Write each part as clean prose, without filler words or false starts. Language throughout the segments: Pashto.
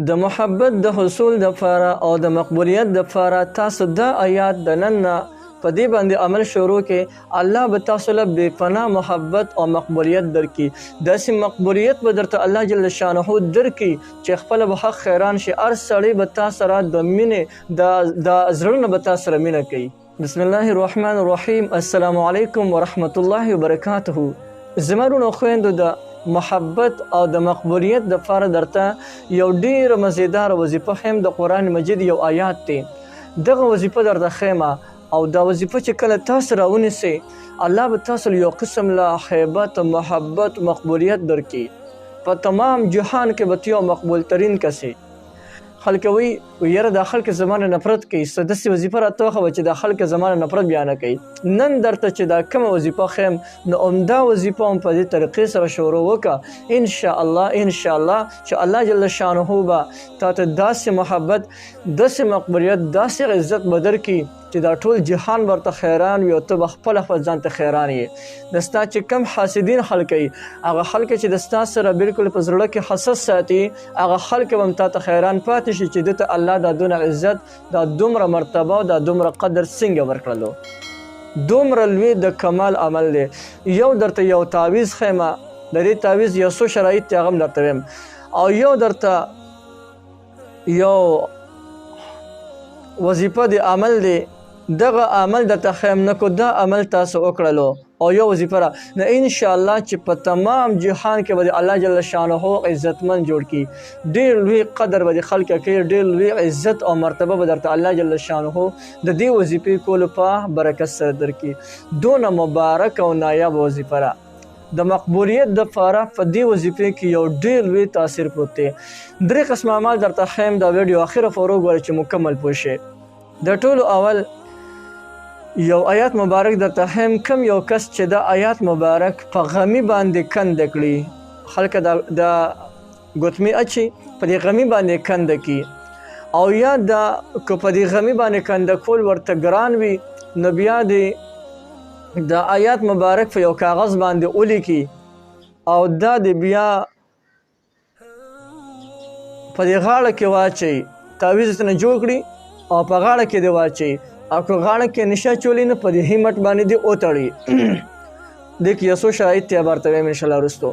د محبت د حصول د پاره او د مقبولیت د پاره تاسو دا آیات د نن نه په دې باندې عمل شروع کې، الله به تاسو له بې پناه محبت او مقبولیت درکړي. داسې مقبولیت به درته الله جل شانه درکړي چې خپله به حق حیران شي. هر سړی به تا سره د مینې د زړه نه به تا سره مینه کوي. بسم الله الرحمن الرحیم. السلام علیکم ورحمت الله وبرکاته. زما وروڼو خویندو، د محبت او د مقبولیت د پاره درته یو ډیر مزیدار وظیفه ښیم. د قرآن مجید یو آیات دی، دغه وظیفه درته ښیم او دا وظیفه چې کله تاسو راونیسئ، الله به تاسو له یو قسم له هیبت، محبت، مقبولیت درکړي. په تمام جهان کې به ته یو مقبول ترین کس یې. خلک وایي، یاره دا خلک زما نه نفرت کوي، څه داسې وظیفه راته وښوه چې دا خلک زما نه نفرت بیا نه کوي. نن درته چې دا کومه وظیفه ښیم، نو همدا وظیفه هم په دې طریقې سره شروع وکړه. انشاءالله انشاءالله چې الله جل شانه به تا ته داسې محبت، داسې مقبولیت، داسې عزت به درکړي چې دا ټول جهان ورته حیران وي او ته به خپله خپل ځان ته حیران یې. د ستا چې کم حاسدین خلک وي، هغه خلک چې د ستا سره بالکل په زړه کې حسد ساتي، هغه خلک به هم تا ته حیران پاتې شي چې ده ته الله دا دونه عزت، دا دومره مرتبه او دا دومره قدر څنګه ورکړلو. دومره لوی د کمال عمل دی. یو درته یو تعویذ ښیم، د دې تعویذ یو څو شرایط دی، هغه هم درته وایم، او یو درته یو وظیفه دی، عمل دی، دغه عمل درته ښیم. نه کو دا عمل تاسو وکړلو او یو وظیفه را، نو ان شاء الله چې په تمام جهان کې به الله جل شانه عزتمن جوړ کی. ډیر لوی قدر به د خلک کوي، ډیر لوی عزت او مرتبه به درته الله جل شانه د دې وظیفې کولو په برکت سره درکړي. دونه مبارک او نایاب وظیفه را د مقبولیت د پاره په دې وظیفې کې یو ډیر لوی تاثیر پروت دی. درې قسمه اعمال درته ښیم، دا ویډیو اخره پورې وګورئ چې مکمل پوه شئ. د ټولو اول یو آیات مبارک درته ښیم. کم یو کس چې دا آیات مبارک په غمی باندې کنده کړي، خلک د ګوتمې اچي په دې غمی باندې کنده کړي، او یا دا که په دې غمی باندې کنده کول ورته ګران وي، نو بیا دې د آیات مبارک په یو کاغذ باندې ولیکي او دا دې بیا په دې غاړه کې واچوي، تعویذ ترېنه جوړ کړي او په غاړه کې دې واچوي، او که غاړه کې نشه اچولې نو په دې همت باندې دې وتړي. دې کې یو څو شرایط دی، ورته وایم انشاءالله وروستو.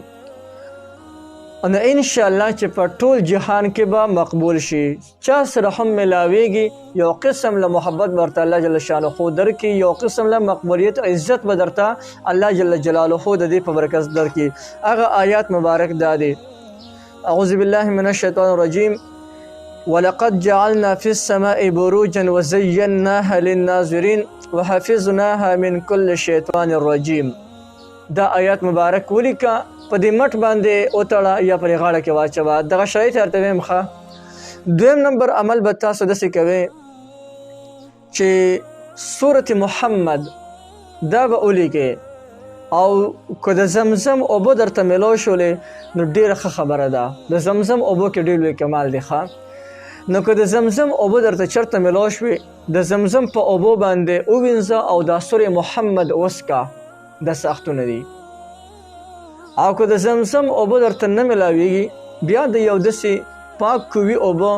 نو انشاءالله چې په ټول جهان کې به مقبول شي، چا سره هم ملاویږي، یو قسم له محبت ورته الله جل شانه درکړي، یو قسم له مقبولیت عزت به درته الله جل جلاله د دې په برکت درکړي. هغه آیات مبارک دا دی: اعوذ بالله من الشیطان الرجیم، ولقد جعلنا في السماء بروجا وزيناها للناظرين وحفظناها من كل شیطان الرجیم. دا آیات مبارک ولیکه، په دې مټ باندې وتړه یا په غاړه کې واچوه. دغه شرایط درته وایم. ښه، دویم نمبر عمل به تاسو داسې کوئ چې سورت محمد دا به ولیکئ، او که د زمزم اوبه درته میلو شولې نو ډېره ښه خبره ده. د زمزم اوبو کې ډېر لوی کمال دی. ښه، نو که د زمزم اوبه درته چېرته میلو شوې، د زمزم په اوبو باندې ووینځه او دا سورې محمد وڅکه. دا سختونه دي. او که د زمزم اوبه درته نه میلاویږي، بیا د یو داسې پاک کوي اوبه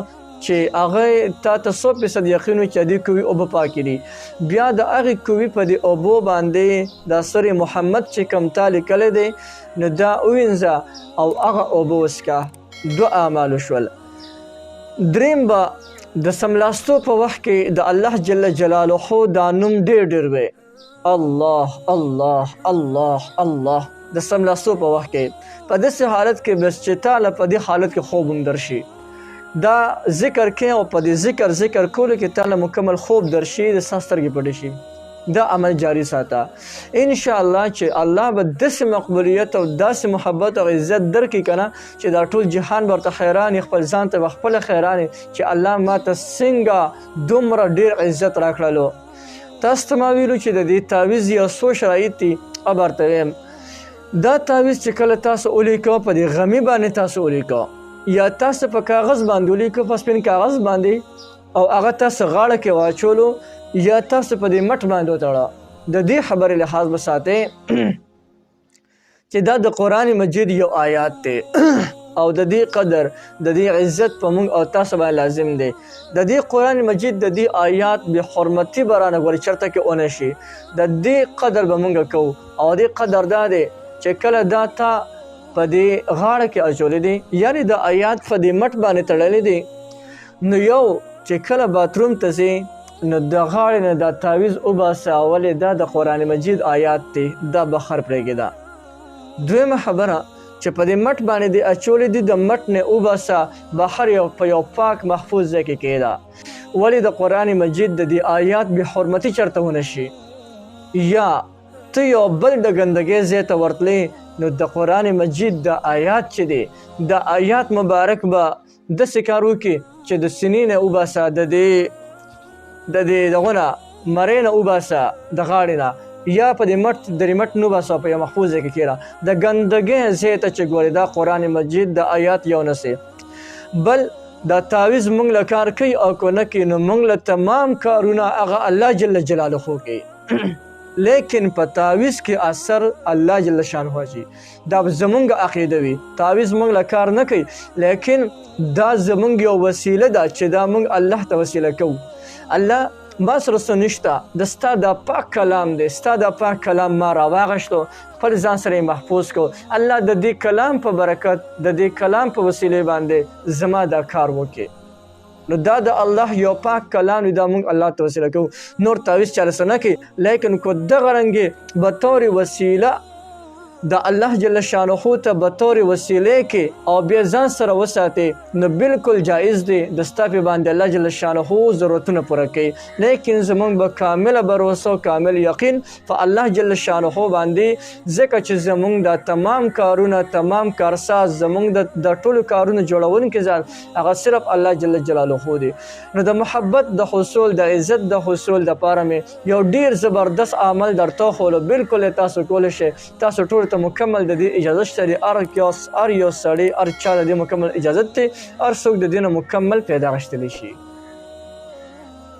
چې هغه تا ته 100% یقین وي چې دې کوي اوبه پاکې دي، بیا د هغې کوي په دې اوبو باندې دا سورې محمد چې کوم تا لیکلی دی نو دا ووینځه او هغه اوبه وڅکه. دوه اعمال شول. دریم به د سملاستو په وخت کې د الله جل جلاله دا نوم ډېر ډېر وی، الله الله الله الله. د سملاستو په وخت کې په داسې حالت کې بس چې تا له په دې حالت کې خوب هم درشي، دا ذکر کې او په دې ذکر کولو کې تا له مکمل خوب درشي، د ستا سترګې پټې شي. دا عمل جاری ساته، انشاءالله چې الله به داسې مقبولیت او داسې محبت او عزت درکړي که نه چې دا ټول جهان به ورته حیران، خپل ځان ته به خپله حیران چې الله ما ته څنګه دومره ډېر عزت راکړلو. تاسو ته ما ویلو چې د دې تعویذ یو څو شرایط دي، ورته وایم. دا تعویذ چې کله تاسو ولیکو، په دې غمي باندې تاسو ولیکو یا تاسو په کاغذ باندې ولیکو، په سپین کاغذ باندې، او هغه تاسو غاړه کې واچولو یا تاسو په دې مټ باندې وتړه، د دې خبرې لحاظ به ساتئ چې دا د قرآن مجید یو آیات دی. او د دې قدر، د دې عزت په مونږ او تاسو باندې لازم دی. د دې قرآن مجید د دې آیات بې حرمتي به رانه ګوري چرته کې ونه شي. د دې قدر به مونږ کوو، او دې قدر دا دی چې کله دا تا په دې غاړه کې اچولی دی، یعنی د آیات په دې مټ باندې تړلی دی، نو یو چې کله باتروم ته ځې نو د غاړې نه دا تعویذ وباسه، ولې دا د قرآن مجید آیات دی، دا بخر پرېږده. دویمه خبره چې په دې مټ باندې دې اچولی دي، د مټ نه وباسه بهر، یو په یو پاک محفوظ ځای کې کېده، ولې د قرآن مجید د دې آیات بې حرمتي چرته ونه شي. یا ته یو بل د ګندګۍ ځای ته ورتلې، نو د قرآن مجید د آیات چې دی، د آیات مبارک به داسې کار وکړي چې د سینې نه وباسه، د دې دغه نه مرۍ نه وباسه، د غاړې نه، یا په دې مټ د مټ نه وباسه، په یو محفوظ ځای کې کېږده، د ګندګۍ ځای ته چې ګورې دا قرآن مجید د آیات یو نه سي. بل دا تعویذ مونږ له کار کوي او که نه کوي، نو مونږ له تمام کارونه هغه الله جل جلاله کوي، لیکن په تعویذ کې اثر الله جل شانه اچي. دا زمونږ عقیده وي، تعویذ مونږ له کار نه کوي، لیکن دا زمونږ یو وسیله ده چې دا مونږ الله ته وسیله کوو. الله ما سره څه نشته، د ستا دا پاک کلام دی، ستا دا پاک کلام ما راواغښتو، خپل ځان سره یې محفوظ کړو. الله د دې کلام په برکت، د دې کلام په وسیلې باندې زما دا کار وکړي. نو دا د الله یو پاک کلام دی، دا مونږ الله ته وسیله کوو. نور تعویذ چاله څه نه کوي، لیکن که دغه رنګې به طور وسیله د الله جل شانه ته به طور وسیلې کې او بیا ځان سره وساتې، نو بالکل جایز دی، د ستا پې باندې الله جل شانه ضرورتونه پوره کوي. لیکن زمونږ به کامله باروسه او کامل یقین په الله جل شانه باندې، ځکه چې زمونږ دا تمام کارونه، تمام کارساز، زمونږ د ټولو کارونو جوړونکي ذات هغه صرف الله جل جلاله دی. نو د محبت د حصول، د عزت د حصول دپاره مې یو ډیر زبردست عمل درته وښولو. بالکل تاسو کولی شئ، تاسو ټولو ته مکمل د دې اجازه شته دی، هر یو سړی، هر چا د دې مکمل اجازه دی، هر څوک د دې نه مکمل پیدا غشتلی شي.